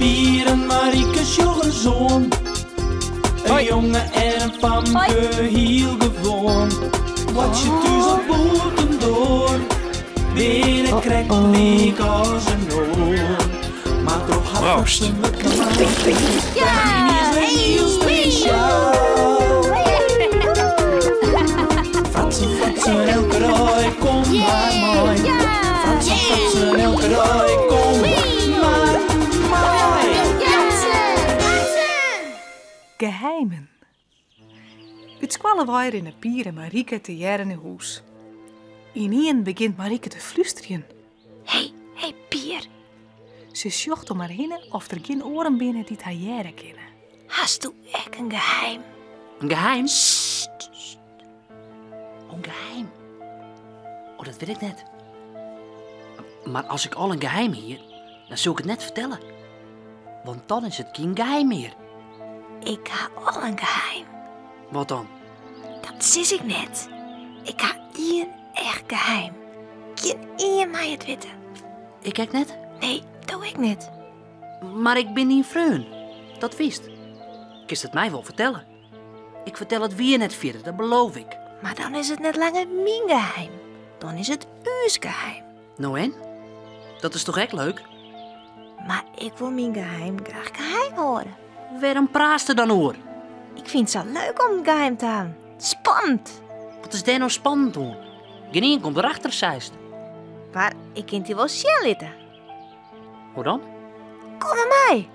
Pier en Marike sjoch ris oan. In jonge en in famke, hiel gewoan. Boartsje thús of bûtendoar, binne krekt lyk as in oar. Mar troch har Proost. fratsen wurdt normaal. Yniens wer hiel spesjaal. Fratsen, fratsen, elke dei, kom mar mei. Fratsen, fratsen, elke dei, kom mar mei. Geheimen. Ut skoalle wei rinne Pier en Marike tegearre nei hûs. Ynienen begjint Marike te flústerjen. Hé, hé, Pier. Se sjocht om har hinne oft der gjin oaren binne dy't har hearre kinne. Hasto ek in geheim? In geheim? Oh, in geheim. Oh, dat wit ik net. Mar as ik al in geheim hie, dan soe ik it net fertelle. Want dan is it gjin geheim mear. Ik ha al in geheim. Wat dan? Dat sis ik net. Ik ha ien echt geheim. Gjin ien mei it witte. Ik ek net? Nee, do ek net. Mar ik bin dyn freon. Dat witst. Kinst it my wol fertelle. Ik fertel it wier net fierder, dat beloof ik. Mar dan is it net langer myn geheim. Dan is it ús geheim. No en? Dat is toch ek leuk? Mar ik wol myn geheim graach geheim hâlde. Wêrom praatst der dan oer? Ik fyn it sa leuk om in geheim te hawwen. Spannend. Wat is dêr no spannend oan? Gjinien komt derachter, seist. Mar ik kin it dy wol sjen litte. Hoe dan? Kom mar mei.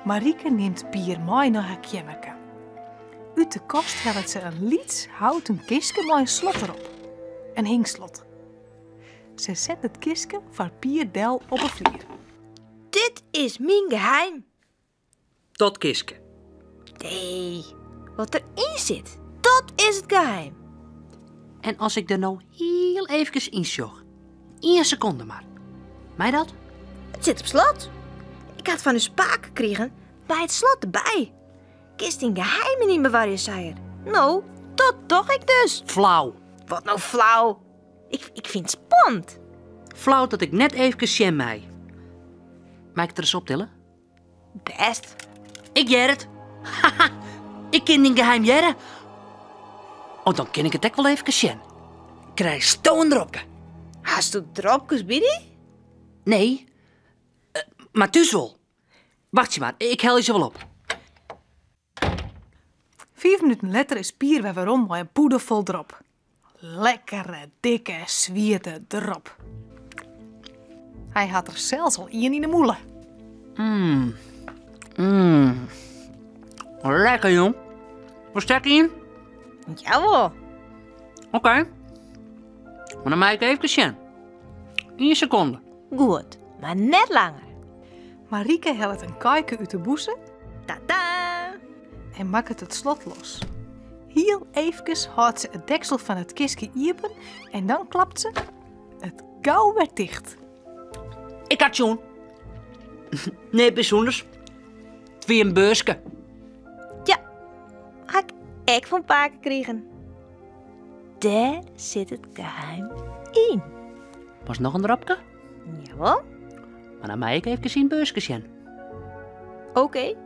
Marike nimt Pier mei nei har keammerke. Ut de kast hellet se in lyts houten kistke mei in slot derop. In hingslot. Se set it kistke foar Pier del op 'e flier. Dit is myn geheim. Dat kistke. Nee, wat deryn sit, dat is it geheim. En as ik der no hiel eefkes yn sjoch, ien sekonde mar. Mei dat? It sit op slot. Ik ha it fan ús pake krigen by it slot derby. Kinst dyn geheimen yn bewarje, sei er. No, dat doch ik dus. Flau. Wat no flau? Ik fyn it spannend. Flau dat ik net eefkes sjen mei. Mei ik it ris optille? Bêst. Ik hear it. Haha, ik kin dyn geheim hearre. Oh, dan kin ik it ek wol eefkes sjen. Krijsto in dropke. Hasto dropkes by dy? Nee, mar thús wol. Wachtsje mar, ik helje se wol op. Fiif minuten letter is Pier wer werom mei in pûde fol drop. Lekkere, dikke, swiete drop. Hy hat der sels al ien yn 'e mûle. Mm. Mm. Lekker, jong. Wolst ek ien? Jawol. Oké. Mar dan mei ik efkes sjen. Ien sekonde. Goed, mar net langer. Marike hellet in kaike út de bûse. Tada! En makket it slot los. Hiel eefkes hâldt se it deksel fan it kistke iepen en dan klapt se it gau wer ticht. Ik ha it sjoen. Neat bysûnders. It wie in beurske. Ja, ha ik ek fan pake krigen. Dêr sit it geheim yn. Wolst noch in dropke? Jawol. Mar dan mei ik efkes yn it beurske sjen. Oké.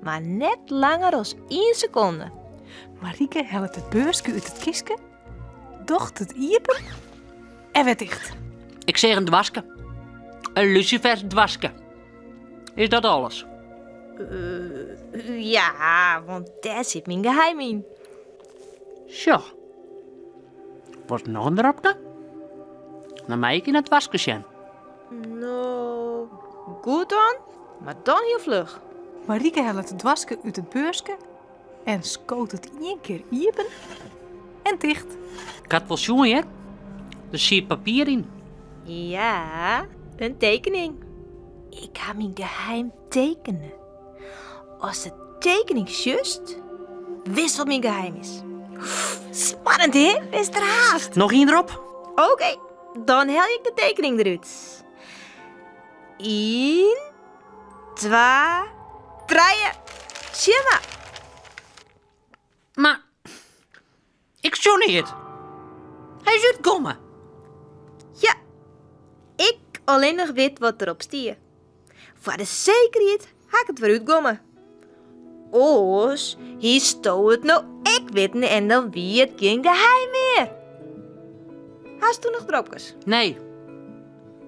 Mar net langer as ien sekonde. Marike hellet it beurske út it kistke, docht it iepen en wer ticht. Ik seach in doaske. In lusifersdoaske. Is dat alles? Ja, want dêr sit myn geheim yn. Sjoch. Wolst noch in dropke? Dan mei ik yn dat doaske sjen. No, goed dan, mar dan hiel fluch. Marike hellet it doaske út it beurske en skoot it ien kear iepen en ticht. Ik ha it wol sjoen, hear. Der siet papier yn. Ja, in tekening. Ik ha myn geheim tekene. Ast de tekening sjochst, witst wat myn geheim is. Spannend, hè? Bist der hast. Noch ien drop? Oké, dan helje ik de tekening derút. Ien, twa, trije. Sjen mar. Mar ik sjoch neat. Hy is útkommen. Ja, ik allinnich wit wat derop stie. Foar de sekerheid ha ik it wer útgomme. Oars hiesto it no ek witten en dan wie it gjin geheim mear. Hasto noch dropkes? Nee.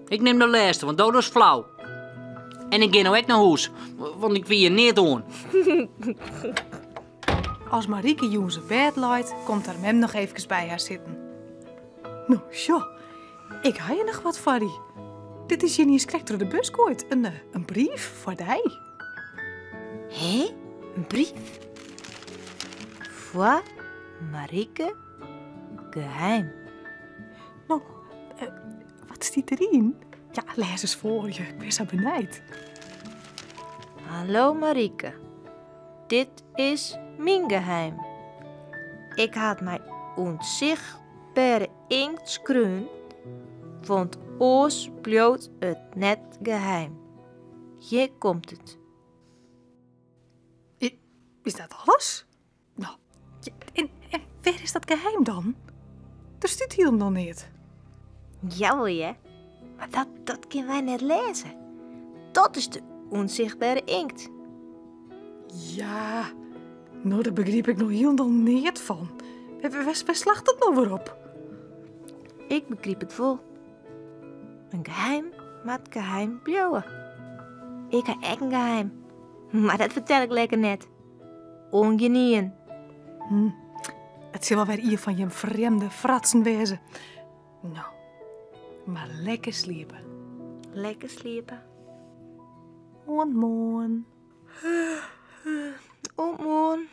Ik nim de lêste, want do dochst flau. En ik gean no ek nei hûs, want ik wie hjir neat oan. As Marieke jûns op bêd leit, komt har mem noch eefkes by har sitten. No, sjoch, ik ha hjir noch wat foar dy. Dit is hjir niis krekt troch de bus goaid, in, eh, in brief foar dy. Hé, in brief? Foar Marieke geheim. No, eh, wat stiet deryn? Ja, lês ris foar, ik bin sa benijd. Hallo Marieke, dit is myn geheim. Ik ha it mei ûnsichtbere inkt skreaun, want oars bliuwt it net geheim. Hjir komt it. Is dat alles? No, en, en wêr is dat geheim dan? Der stiet hielendal neat. Jawol hear, mar dat, dat kinne wy net lêze. Dat is de ûnsichtbere inkt. Ja, no dêr begryp ik no hielendal neat fan. Wêr slacht dat no wer op? Ik begryp it wol. In geheim moat geheim bliuwe. Ik ha ek in geheim, mar dat fertel ik lekker net. Oan gjinien. Hm. It sil wol wer ien fan jim frjemde fratsen wêze. No, mar lekker sliepe. Lekker sliepe. Oant moarn. Oant moarn.